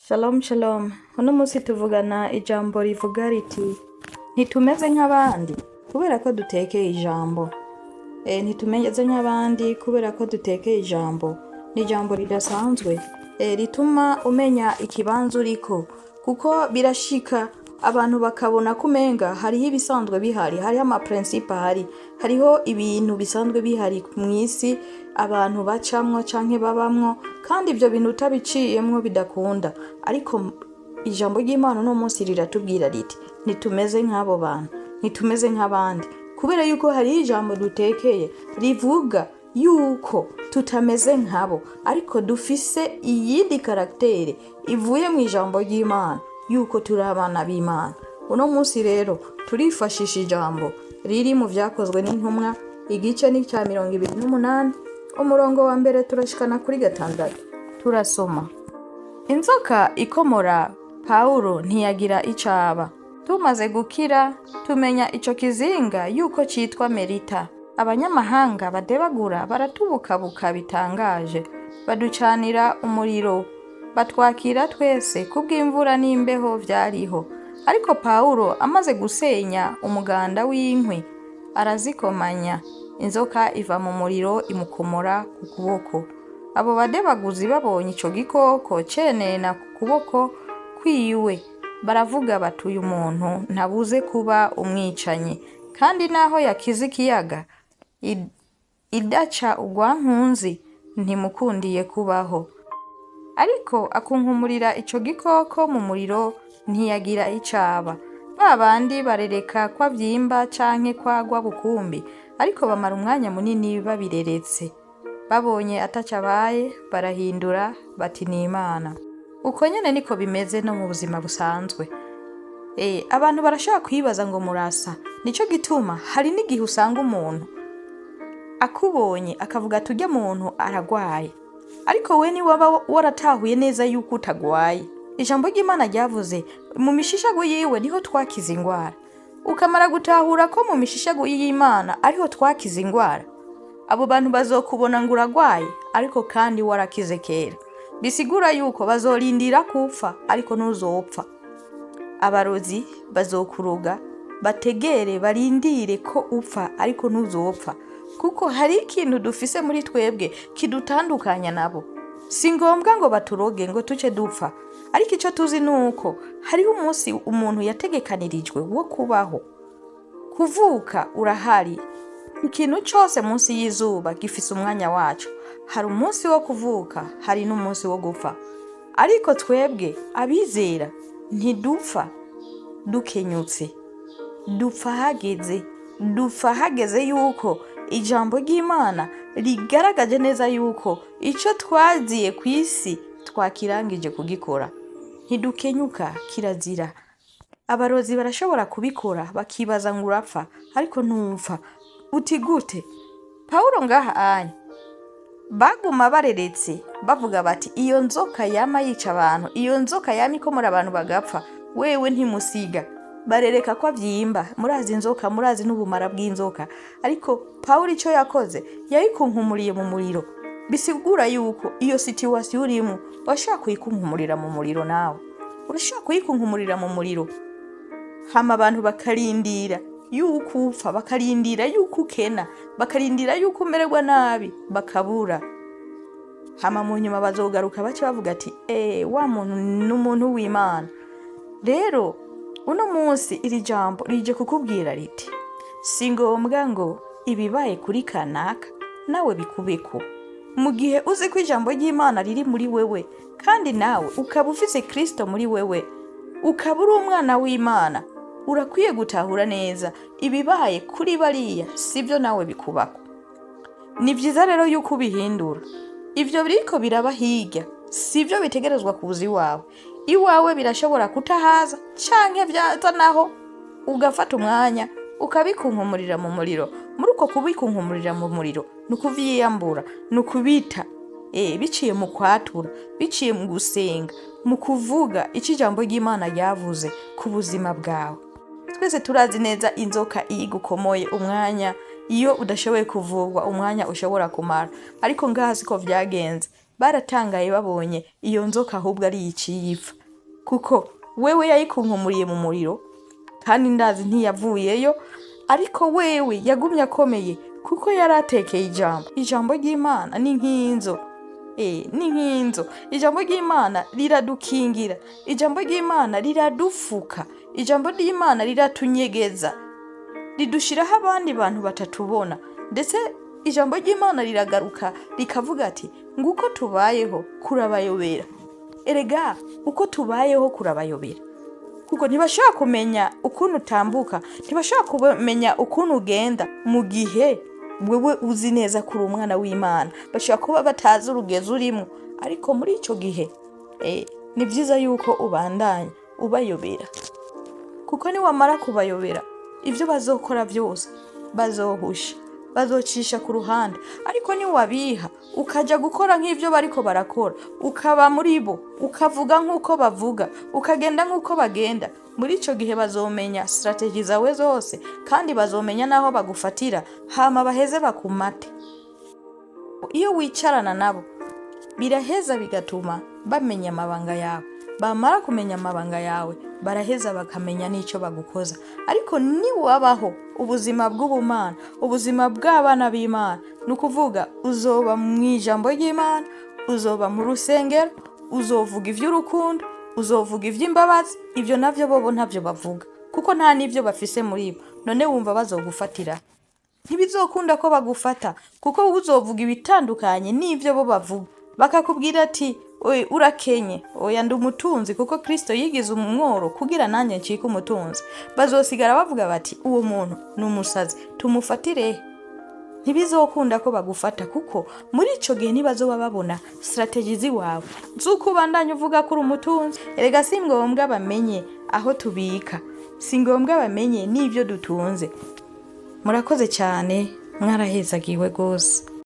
Shalom shalom. Uno munsi tuvugana ijambo rivuga riti: "Ntitumeze nk'abandi kubera ko dutekeye ijambo." Ntitumeze nk'abandi kubera ko dutekeye ijambo. Ni ijambo ridasanzwe rituma umenya ikibanza uriko, kuko birashika abantu bakabona ko umenga hariho ibisanzwe bihari, hariho ama principes ahari, hariho ibintu bisanzwe bihari mw'isi abantu bacamwo canke babamwo, kandi ivyo bintu utabiciyemwo bidakunda. Ariko ijambo ry'Imana uno munsi riratubwira riti: "Ntitumeze nk'abo bantu, ntitumeze nk'abandi, kubera yuko hariho ijambo dutekeye rivuga yuko tutameze nkabo, ariko dufise iyindi caractère ivuye mu ijambo ry'Imana, yuko turi abana b'Imana." Uno munsi rero turifashisha ijambo riri mu Vyakozwe n'Intumwa, igice ni icya 28, umurongo wa mbere turashikana kuri gatandatu. Turasoma: "Inzoka ikomora Pawulo ntiyagira icaba. Tumaze gukira, tumenya ico kizinga yuko citwa Melita. Abanyamahanga badebagura baratubukabuka bitangaje, baducanira umuriro, batwakira twese kubw'imvura n'imbeho vyariho. Ariko Pawulo amaze gusenya umuganda w'inkwi, arazikomanya, inzoka iva mu muriro imukomora ku kuboko. Abo badebaguzi babonye ico gikoko cenena ku kuboko kwiwe, baravuga bati: 'Uyu muntu ntabuze kuba umwicanyi, kandi naho yakize ikiyaga idaca urwankunzi, ntimukundiye kubaho.' Ariko akunkumurira ico gikoko mu muriro, ntiyagira icaba. Ba bandi barereka ko avyimba canke ko agwa bukumbi, ariko bamara umwanya munini babireretse. Babonye ataco abaye, barahindura bati: 'Ni Imana.'" Uko nyene niko bimeze no mu buzima busanzwe. Abantu barashobora kwibaza ngo murasa. Nico gituma hari n'igihe usanga umuntu akubonye akavuga ati: "Urya muntu aragwaye." Ariko we niwaba waratahuye neza yuko utagwaye, ijambo ry'Imana ryavuze mu mishishago yiwe niho twakize ingwara. Ukamara gutahura ko mu mishishago y'Imana ariho twakize ingwara, abo bantu bazokubona ngo uragwaye, ariko kandi warakize kera. Bisigura yuko bazorindira kupfa, ariko ntuzopfa. Abarozi bazokuroga, bategere, barindire ko upfa, ariko ntuzopfa, kuko hari ikintu dufise muri twebwe kidutandukanya nabo. Si ngombwa ngo baturoge ngo tuce dupfa, ariko icyo tuzi ni uko hariho umunsi umuntu yategekanirijwe wo kubaho. Kuvuka urahari. Ikintu cyose munsi y'izuba gifise umwanya waco. Hari umunsi wo kuvuka, hari n'umunsi wo gupfa. Ariko twebwe abizera ntidupfa dukenyutse, dupfa hageze, dupfa hageze yuko ijambo ry'Imana rigaragaje neza yuko icyo twaziye ku isi twakirangije kugikora. Ntidukenyuka, kirazira. Abarozi barashobora kubikora bakibaza ngo urapfa, ariko ntumva. Uti gute? Pawulo ngaha anya baguma bareretse, bavuga bati: "Iyo nzoka yama yica abantu, iyo nzoka yama ikomora abantu bagapfa, wewe ntimusiga." Barereka ko avyimba. Murazi inzoka, murazi n'ubumara bw'inzoka. Ariko Pawulo icyo yakoze, yayikunkumuriye mu muriro. Bisigura yuko iyo situation urimo washobora kuyikunkumurira mu muriro. Nawe urashobora kuyikunkumurira mu muriro, hama abantu bakarindira yuko upfa, bakarindira yuko ukena, bakarindira yuko umererwa nabi, bakabura. Hama mu nyuma bazogaruka bace bavuga ati: "Wa muntu ni umuntu w'Imana." Rero uno munsi iri jambo rije kukubwira riti: si ngombwa ngo ibibaye kuri kanaka nawe bikubeko. Mu gihe uzi ko ijambo ry'Imana riri muri wewe, kandi nawe ukaba ufise Kristo muri wewe, ukaba uri umwana w'Imana, urakwiye gutahura neza ibibaye kuri bariya sibyo nawe bikubako. Ni byiza rero yuko ubihindura. Ibyo biriko biraba hirya sibyo bitegerezwa kuza iwawe. Iwawe birashobora kutahaza, canke byaza naho ugafata umwanya ukabikunkumurira mu muriro. Muri uko kubikunkumurira mu muriro ni ukuvyiyambura, ni ukubita biciye mu kwatura, biciye mu gusenga, mu kuvuga icyo ijambo ry'Imana ryavuze ku buzima bwawe. Twese turazi neza inzoka iyo igukomoye, umwanya iyo udashoboye kuvurwa, umwanya ushobora kumara. Ariko ngaha siko vyagenze. Baratangaye babonye iyo nzoka ahubwo ari iciye ipfa, kuko wewe yayikunkumuriye mu muriro, kandi ndazi ntiyavuyeyo, ariko wewe yagumye akomeye kuko yari atekeye ijambo. Ijambo ry'Imana ni nk'inzo. Ni nk'inzo. Ijambo ry'Imana riradukingira, ijambo ry'Imana riradufuka, ijambo ry'Imana riratunyegeza, ridushiraho abandi bantu batatubona. Ndetse ijambo ry'Imana riragaruka rikavuga ati nguko tubayeho kurabayobera. Erega uko tubayeho kurabayobera, kuko ntibashobora kumenya ukuntu utambuka, ntibashobora kumenya ukuntu ugenda mu gihe wewe uzi neza ko uri umwana w'Imana. Bashobora kuba batazi urugezo urimo, ariko muri ico gihe ni vyiza yuko ubandanya ubayobera, kuko niwamara kubayobera ivyo bazokora vyose bazohusha, bazocisha ku ruhande. Ariko niwabiha ukaja gukora nk'ivyo bariko barakora, ukaba muri bo, ukavuga nk'uko bavuga, ukagenda nk'uko bagenda, muri ico gihe bazomenya strategy zawe zose, kandi bazomenya n'aho bagufatira, hama baheze bakumate. Iyo wicarana nabo biraheza bigatuma bamenya amabanga yawe. Bamara kumenya amabanga yawe, baraheza bakamenya n'ico bagukoza. Ariko niwabaho ubuzima bw'ubumana, ubuzima bw'abana b'Imana, ni ukuvuga uzoba mw'ijambo ry'Imana, uzoba mu rusengero, uzovuga ivy'urukundo, uzovuga ivy'imbabazi. Ivyo navyo bobo ntavyo bavuga, kuko nta n'ivyo bafise muri bo. None wumva bazogufatira? Ntibizokunda ko bagufata, kuko uzovuga ibitandukanye n'ivyo bo bavuga. Bakakubwira ati oye, urakenye. Oya, ndi umutunzi, kuko Kristo yigize umworo kugira nanjye ncike umutunzi. Bazosigara bavuga bati uwo muntu ni umusazi, tumufatire. Ntibizokunda ko bagufata, kuko muri ico gihe ntibazoba babona strategy ziwawe z'uko ubandanya uvuga ko uri umutunzi. Erega si ngombwa bamenye aho tubika, si ngombwa bamenye n'ivyo dutunze. Murakoze cyane, mwarahezagiwe rwose.